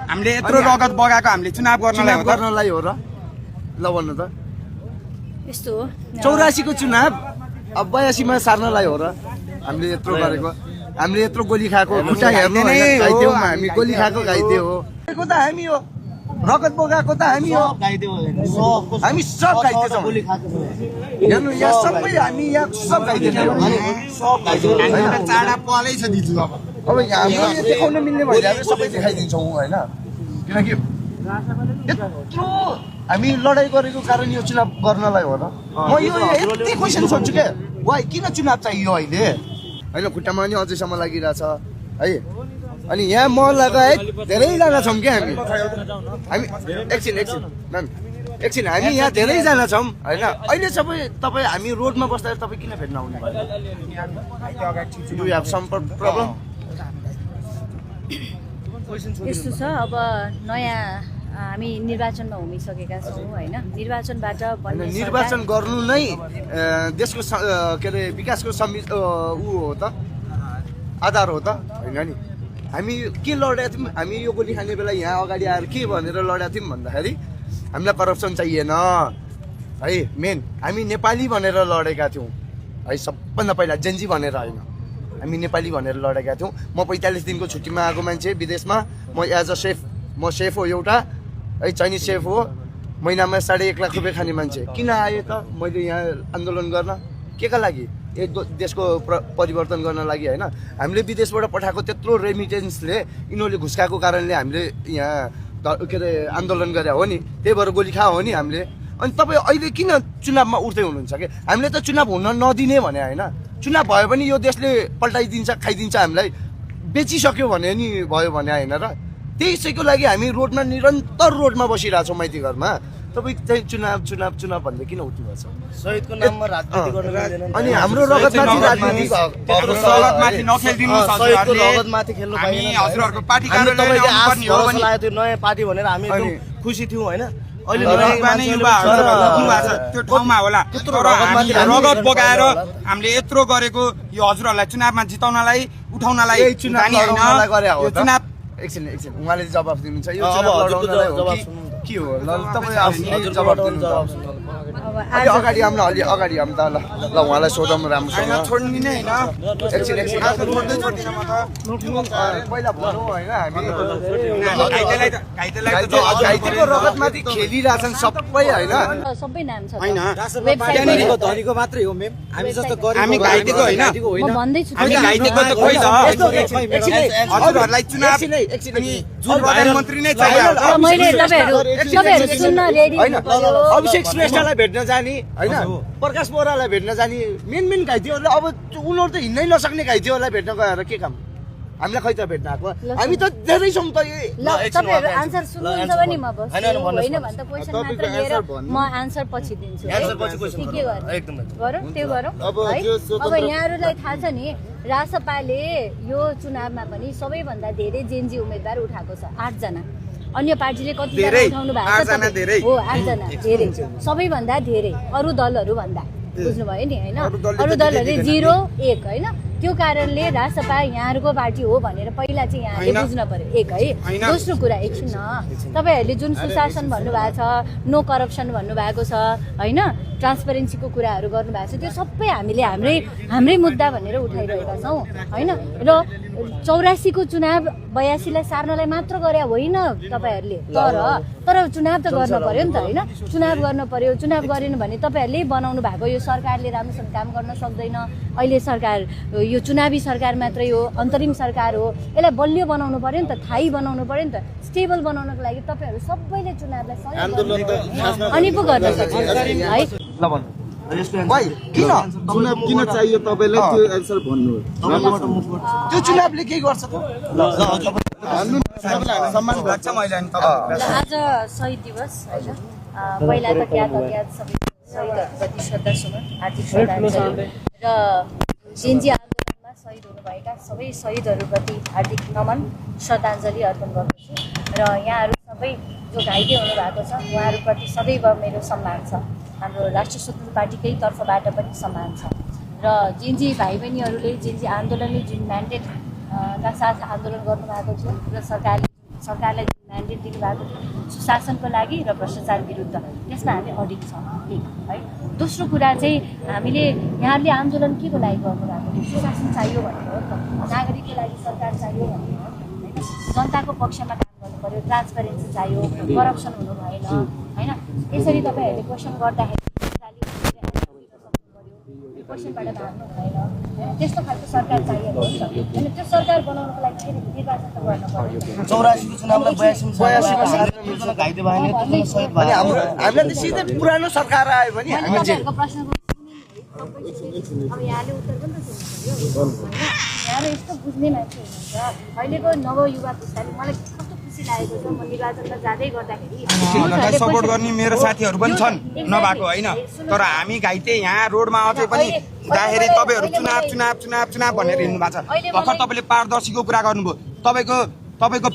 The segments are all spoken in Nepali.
हामीले यत्रो रगत बगाएको हामीले चुनाव गर्नलाई हो र ल भन्नु त यस्तो हो 84 को चुनाव अब 82 मा सार्नलाई हो र हामीले यत्रो गरेको हामीले यत्रो गोली खाएको खुट्टा हेर्नु हैन गाइदेऊ हामी गोली खाएको गाइदेऊ हो को त हामी हो रगत बगाएको त हामी हो हामी सब गाइदे छौं हेर्नु यहाँ सबै हामी यहाँ सब गाइदे छौं सब गाइदे चाडा पलै छ दिजु अब यहाँ देखाउन मिल्ने भइरहेको सबै देखाइदिन्छौँ हैन किनकि यत्रो हामी लडाई गरेको कारण यो चुनाव गर्नलाई हो र म यो यति क्वेशन सोध्छु के वाइ किन चुनाव चाहियो अहिले हैन खुट्टामा नि अझैसम्म लागिरहेछ है अनि यहाँ म लगायत धेरैजना छौँ क्या हामी एकछिन हामी यहाँ धेरैजना छौँ हैन अहिले सबै तपाईँ हामी रोडमा बस्दाखेरि तपाईँ किन भेट्न आउनु भयो प्रब्लम यस्तो छ अब नयाँ हामी निर्वाचनमा उभिसकेका छौँ होइन निर्वाचनबाट निर्वाचन गर्नु नै देशको के अरे विकासको ऊ हो त आधार हो त होइन नि हामी के लडेका थियौँ हामी यो गोली खाने बेला यहाँ अगाडि आएर के भनेर लडेका थियौँ भन्दाखेरि हामीलाई करप्सन चाहिएन है मेन हामी नेपाली भनेर लडेका थियौँ है सबभन्दा पहिला जेन्जी भनेर होइन हामी नेपाली भनेर लडेका थियौँ म 45 दिनको छुट्टीमा आएको मान्छे विदेशमा म एज अ सेफ म सेफ हो एउटा है चाइनिज सेफ हो महिनामा 1.5 लाख रुपियाँ खाने मान्छे किन आयो त मैले यहाँ आन्दोलन गर्न के का लागि एक देशको परिवर्तन गर्न लागि होइन हामीले विदेशबाट पठाएको त्यत्रो रेमिटेन्सले यिनीहरूले घुस्काएको कारणले हामीले यहाँ के अरे आन्दोलन गरे हो नि त्यही भएर गोली खा हो नि हामीले अनि तपाईँ अहिले किन चुनावमा उठ्दै हुनुहुन्छ कि हामीले त चुनाव हुन नदिने भने होइन चुनाव भयो भने यो देशले पल्टाइदिन्छ खाइदिन्छ हामीलाई बेचिसक्यो भने नि भयो भने होइन र त्यसैको लागि हामी रोडमा निरन्तर रोडमा बसिरहेछौँ माइती घरमा तपाईँ चाहिँ चुनाव भन्दै किन उठ्नु भएको छ शहीदको नाममा राजनीति गर्नु अनि हाम्रो रगतमाथि राजनीति रगतमाथि नखेल्दिनुस् शहीदको रगतमाथि खेल्नु हामी हजुरहरुको पार्टी कार्यालयले आउनुपर्ने हो भने त्यो नयाँ पार्टी भनेर हामी एकदम खुसी थियौँ हैन अहिले युवाहरु त्यो ठाउँमा होला रगत बगाएर हामीले यत्रो गरेको यो हजुरहरुलाई चुनावमा जिताउनलाई उठाउनलाई चुनाव एकछिन उहाँले जवाफ दिनुहुन्छ यो चुनाव लडाउनलाई हो के हो ल तपाईँ आफूले जवाफ दिनुहुन्छ अलि अगाडि आउनु अलि अगाडि आउनु त ल उहाँलाई सोधौँ राम्रोसँग छोड्दिने हैन एकछिन पहिला भनौँ होइन हामी घाइतेको रगतमाथि खेलिरहेछन् सबै होइन सबै नाम छ हैन त्यहाँनिरको धनीको मात्रै हो मेम हामी जस्तो गरिब हामी घाइतेको हैन म भन्दै छु हामी घाइतेको त खोइ त हजुरहरुलाई चुनाव अनि जुन प्रधानमन्त्री नै चाहियो मैले तपाईहरु सुन्न रेडी हैन अभिषेक श्रेष्ठलाई भेट्न जाने हैन प्रकाश बोरालाई भेट्न जाने मेन घाइतेहरूले अब उनीहरू त हिँड्नै नसक्ने घाइतेहरूलाई भेट्न गएर के काम हामीलाई खै त भेट्न आएको हामी त धेरै छौँ त ल तपाईहरु आन्सर सुन्नुहुन्छ भने म बस्छु हैन भने त क्वेशन मात्र लिएर म आन्सर पछि दिन्छु आन्सर पछि क्वेशन के गर्नु एकदम गरौँ त्यो गरौँ अब यहाँहरुलाई थाहा छ नि रासपाले यो चुनावमा पनि सबैभन्दा धेरै जेन्जी उम्मेदवार उठाएको छ 8 जना अन्य पार्टीले कति जना उठाउनु भएको छ हो 8 जना धेरै सबैभन्दा धेरै अरु दलहरु भन्दा बुझ्नुभयो नि हैन अरु दलहरुले 0 1 हैन त्यो कारणले रासपा यहाँहरुको पार्टी हो भनेर पहिला चाहिँ यहाँले बुझ्न पर्यो एक है दोस्रो कुरा एकछिन न तपाईहरुले जुन सुशासन भन्नु भएको छ नो करप्सन भन्नु भएको छ हैन ट्रान्सपरेन्सीको कुराहरु गर्नु भएको छ त्यो सबै हामीले हाम्रै मुद्दा भनेर उठाइरहेका छौं हैन र 84 को चुनाव 82 लाई सार्नलाई मात्र गरे होइन तपाईहरुले तर चुनाव त गर्न पर्यो नि त हैन चुनाव गर्न पर्यो चुनाव गरेन भने तपाईहरुले बनाउनु भएको यो सरकारले राम्रोसँग काम गर्न सक्दैन अहिले सरकार यो चुनावी सरकार मात्रै हो अन्तरिम सरकार हो यसलाई बलियो बनाउनु पर्यो नि त थाई बनाउनु पर्यो नि त स्टेबल बनाउनको लागि तपाईहरु सबैले चुनावलाई सहयोग अनि पो गर्न सक्छ है ल भन्नु भाइ किन चुनाव किन चाहियो तपाईलाई त्यो एन्सर भन्नु त्यो चुनावले के गर्छ त भन्नु सम्मान गर्छ मैले अनि तपाईलाई आज शहीद दिवस हैन पहिला त ज्ञात सबै शहीदहरुप्रति श्रद्धासुमन हार्दिक श्रद्धाञ्जली र जेन्जी आन्दोलनमा शहीद हुनुभएका सबै शहीदहरुप्रति हार्दिक नमन श्रद्धाञ्जली अर्पण गर्दछु र यहाँहरु सबै जो घाइते हुनुभएको छ उहाँहरुप्रति सदैव मेरो सम्मान छ हाम्रो राष्ट्रिय स्वतन्त्र पार्टीकै तर्फबाट पनि सम्मान छ र जेन्जी भाइ बहिनीहरूले जेन्जी आन्दोलनले जुन म्यान्डेट का साथ आन्दोलन गर्नुभएको थियो र सरकारले म्यान्डेट दिनुभएको थियो सुशासनको लागि र भ्रष्टाचार विरुद्ध, त्यसमा हामी अडिट छौँ एक है। दोस्रो कुरा चाहिँ हामीले यहाँहरूले आन्दोलन के को लागि गर्नुभएको थियो, सुशासन चाहियो भनेर हो नि त, नागरिकको लागि सरकार चाहियो भनेर हो नि त, होइन जनताको पक्षमा काम गर्नु पर्यो, ट्रान्सपेरेन्सी चाहियो, करप्सन हुनु भएन होइन। यसरी तपाईँहरूले क्वेसन गर्दाखेरि क्वेसनबाट भाग्नु भएन, त्यस्तो खालको सरकार चाहिएको हो नि त होइन। त्यो सरकार बनाउनको लागि फेरि निर्वाचन त गर्न पर्यो। 84 को चुनावमा 82 घाइते भयो भने सहित भयो। हामीलाई त सिधै पुरानो सरकार आयो भने हामी तपाईँहरूको प्रश्नको अब यहाँले उत्तर पनि त दिनु पर्यो होइन। यहाँले यस्तो बुझ्ने मान्छे हुनुहुन्छ, अहिलेको नवयुवा पुस्ताले मलाई कस्तो खुसी लागेको छ, म निर्वाचनमा जाँदै गर्दाखेरि सपोर्ट गर्ने मेरो साथीहरू पनि छन् नभएको होइन, तर हामी घाइते यहाँ रोडमा अझै पनि हुँदाखेरि तपाईँहरू चुनाव चुनाव चुनाव चुनाव भनेर हिँड्नु भएको छ। भर्खर तपाईँले पारदर्शीको कुरा गर्नुभयो, तपाईँको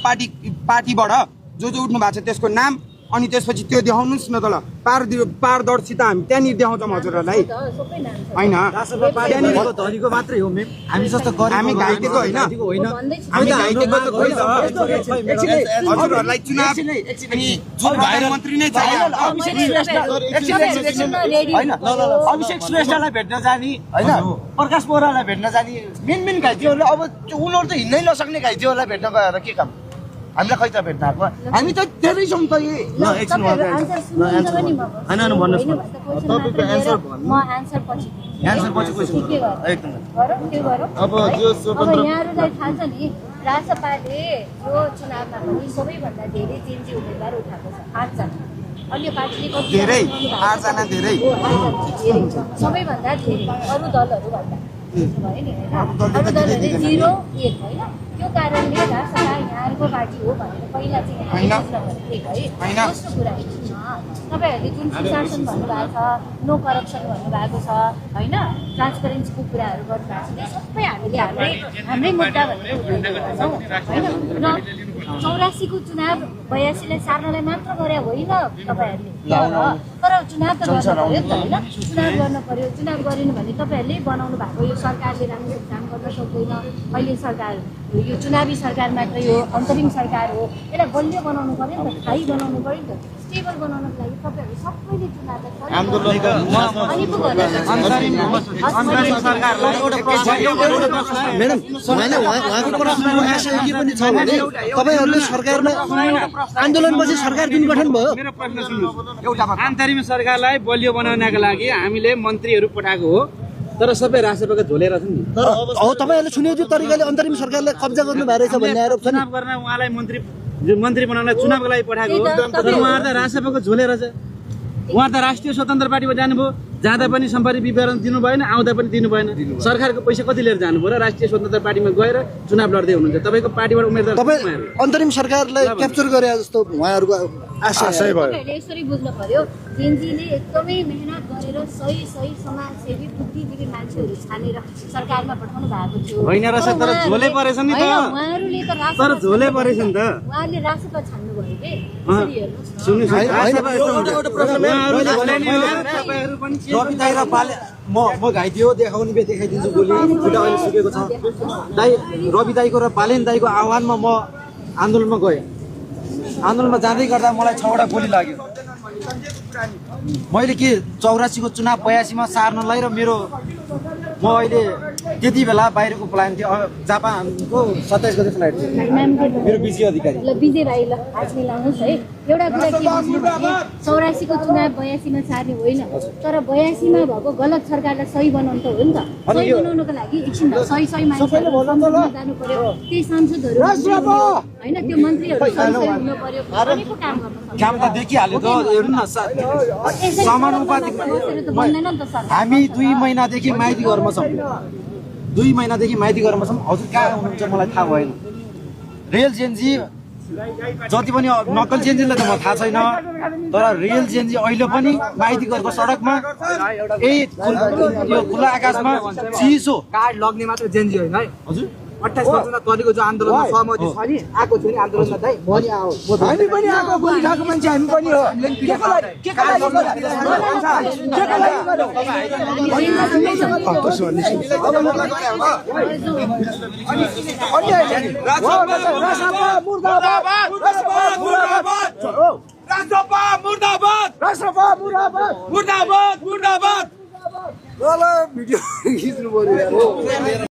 पार्टीबाट जो उठ्नु भएको छ त्यसको नाम अनि त्यसपछि त्यो देखाउनुहोस् न त ल। पारदर्शी त हामी त्यहाँनिर देखाउँछौँ हजुरहरूलाई होइन, धनीको मात्रै हो मेम, हामी जस्तो गरिब हामी घाइतेको होइन, हामी घाइतेको त खोइ हजुरहरूलाई चुनाव अनि जो प्रधानमन्त्री नै चाहियो होइन। अभिषेक श्रेष्ठलाई भेट्न जाने होइन, प्रकाश बोहरालाई भेट्न जाने मेन घाइतेहरूले अब उनीहरू त हिँड्नै नसक्ने घाइतेहरूलाई भेट्न गएर के काम, हामीलाई खै त भेट्न आएको, हामी त धेरै छौँ त यहाँहरूलाई थाहा छ नि, रासपाले यो चुनावमा पनि सबैभन्दा धेरै जेन्जी उम्मेदवार उठाएको छ 8 जना। अन्य पार्टीले कति धेरै 8 जना धेरै सबैभन्दा धेरै अरू दलहरू भन्दा भयो नि होइन। अरू दलहरूले 0 1 होइन। त्यो कारणले रासपा यहाँको पार्टी हो भनेर पहिला चाहिँ है। दोस्रो कुरा तपाईँहरूले जुन सुशासन भन्नुभएको छ, नो करप्सन भन्नुभएको छ होइन, ट्रान्सपेरेन्सीको कुराहरू गर्नुभएको छ, त्यो सबै हामीले हाम्रै मुद्दा भनेर उठाइरहेका छौँ होइन। र 84 को चुनाव 82 लाई सार्नलाई मात्र गरे होइन तपाईँहरूले, तर चुनाव त गर्नु पर्यो नि त होइन। चुनाव गर्न पर्यो, चुनाव गरेन भने तपाईँहरूले बनाउनु भएको यो सरकारले राम्रो काम गर्न सक्दैन। अहिले सरकार यो चुनावी सरकार मात्रै हो, अन्तरिम सरकार हो, यसलाई बलियो बनाउनु पर्यो नि त, स्थायी बनाउनु पर्यो नि त, स्टेबल बनाउनको लागि तपाईँहरू सबैले चुनावलाई म्याडम होइन, उहाँको प्रश्नको आशय के पनि छ भने तपाईँहरूले सरकारमा आन्दोलनपछि सरकार जुन गठन भयो, मेरो प्रश्न सुन्नुहोस्, अन्तरिम सरकारलाई बलियो बनाउनका लागि हामीले मन्त्रीहरू पठाएको हो, तर सबै राष्ट्रपतिको झोलेर छन् नि। तर अब तपाईँहरूले सुनियो तरिकाले अन्तरिम सरकारलाई कब्जा गर्नु भएको रहेछ भन्ने आरोप छ नि। चुनाव गर्न उहाँलाई मन्त्री बनाउनलाई चुनावको लागि पठाएको हो, तर उहाँहरू त राष्ट्रपतिको झोलेर छ। उहाँ त राष्ट्रिय स्वतन्त्र पार्टीमा जानुभयो, जाँदा पनि सम्पत्ति विवरण दिनु भएन, आउँदा पनि दिनु भएन। सरकारको पैसा कति लिएर जानुभयो र राष्ट्रिय स्वतन्त्र पार्टीमा गएर चुनाव लड्दै हुनुहुन्छ। तपाईँको पार्टीबाट उम्मेदवार तपाईँ अन्तरिम सरकारलाई क्याप्चर गरे जस्तो उहाँहरूको आशय भयो। तपाईँहरूले यसरी बुझ्नु पर्यो, जेनजीले एकदमै मेहनत गरेर सही समाजसेवी बुद्धिजीवी मान्छेहरू छानेर सरकारमा पठाउनु भएको थियो होइन रहेछ, तर झोले परेछ नि त। उहाँहरूले त तर झोले परेछ नि त। उहाँहरूले रासपा छान्नु भयो के, यसरी हेर्नुहोस् न। रवि दाइ र पाले म घाइते हो, देखाउने बे देखाइदिन्छु गोली, खुट्टा अहिले सुकेको छ दाइ। रवि दाइको र पालेन दाइको आह्वानमा म आन्दोलनमा गएँ। आन्दोलनमा जाँदै गर्दा मलाई 6वटा गोली लाग्यो। मैले के 84 को चुनाव 82 मा सार्नलाई र म अहिले त्यति बेला बाहिरको प्लान थियो, जापानको 27 गते फ्लाइट थियो मेरो विजय अधिकारी। ल विजय भाइ, ल हात मिलाउनुहोस् है। एउटा कुरा के बुझ्नु भने 84 को चुनाव 82 मा सार्ने होइन, तर 82 मा भएको गलत सरकारलाई सही बनाउनु त हो नि त। सही बनाउनको लागि एकछिन सही मान्छेहरू जानु पर्यो, त्यही सांसदहरू होइन, त्यो मन्त्रीहरू सही हुनु पर्यो, अनि पो काम गर्नु सक्छ। काम त देखिहाल्यो त, हेर्नु न समानुपातिक। बन्दैन नि त सरकार। हामी 2 महिनादेखि माइती घरमा छौँ, 2 महिनादेखि माइती घरमा छौँ। हजुर कहाँ हुनुहुन्छ मलाई थाहा भएन। रियल जेन्जी जति पनि नक्कल जेन्जीलाई त म थाहा छैन, तर रियल जेन्जी अहिले पनि माइती घरको सडकमा यही खुला आकाशमा चिसो कार्ड लग्ने मात्र जेन्जी होइन है। हजुर 28 वर्षमा तलेको जो आन्दोलनमा सहमति छ नि आएको थियो नि आन्दोलनमा दाइ भोलि आओ हामी पनि आएको गोली खाएको मान्छे हामी पनि हो भिडियो खिच्नु पर्यो